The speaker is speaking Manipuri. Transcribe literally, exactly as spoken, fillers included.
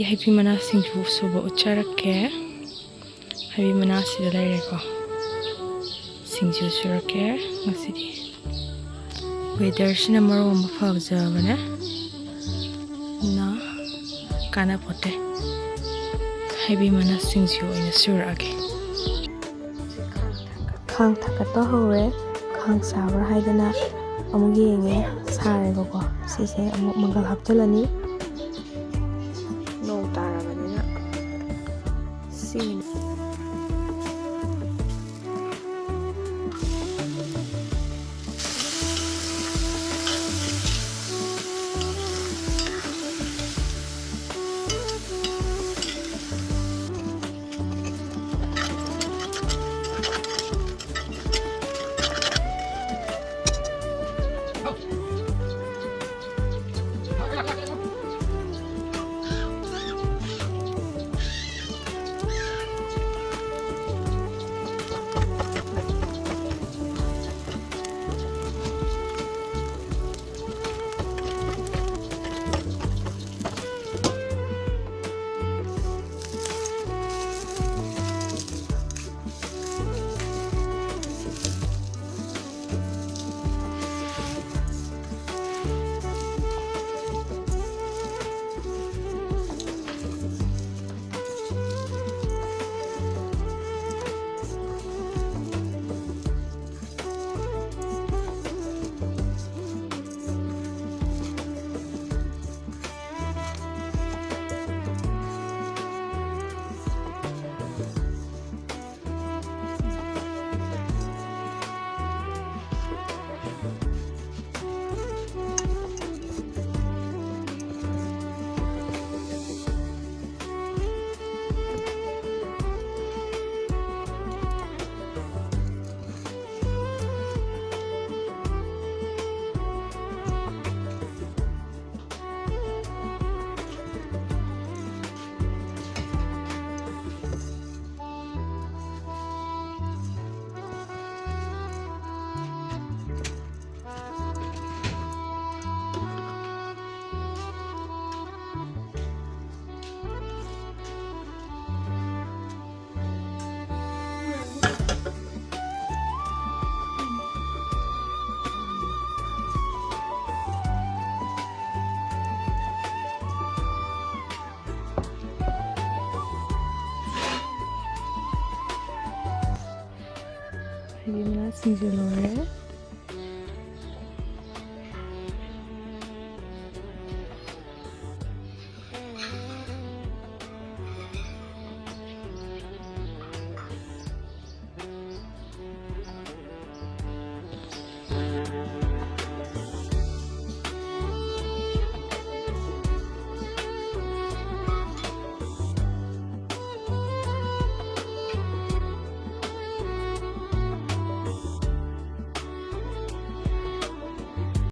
ꯍꯩꯕꯤ ꯃꯅꯥ ꯁꯤꯡꯖꯨ ꯁꯨꯕ ꯎꯠꯆꯔꯛꯀꯦ꯫ ꯍꯩꯕꯤ ꯃꯅꯥꯁꯤꯗ ꯂꯩꯔꯦꯀꯣ꯫ ꯁꯤꯡꯖꯨ ꯁꯨꯔꯛꯀꯦ ꯉꯁꯤꯗꯤ꯫ Weatherꯁꯤꯅ ꯃꯔꯣꯜ ꯑꯃ ꯐꯕꯖꯕꯅꯦ꯫ ꯅ ꯀꯥꯟꯅꯄꯣꯠꯇꯦ꯫ ꯍꯩꯕꯤ ꯃꯅꯥ ꯁꯤꯡꯖꯨ ꯑꯣꯏꯅ ꯁꯨꯔꯛꯑꯒꯦ꯫ ꯈꯥꯡ ꯊꯥꯡꯒꯠꯄ ꯍꯧꯔꯦ꯫ ꯈꯥꯡ ꯁꯥꯕ꯭ꯔꯥ ꯍꯥꯏꯗꯅ ꯑꯃꯨꯛ ꯌꯦꯡꯉꯦ꯫ ꯁꯥꯔꯦꯕꯀꯣ꯫ ꯁꯤꯁꯦ ꯑꯃꯨꯛ ꯃꯪꯒꯜ ꯍꯥꯞꯆꯤꯜꯂꯅꯤ꯫ ꯅꯣꯡ ꯇꯥꯔꯕꯅꯤꯅ ꯁꯤꯅꯤ꯫ ꯃꯅꯥ ꯁꯤꯡꯖꯨ ꯂꯣꯏꯔꯦ꯫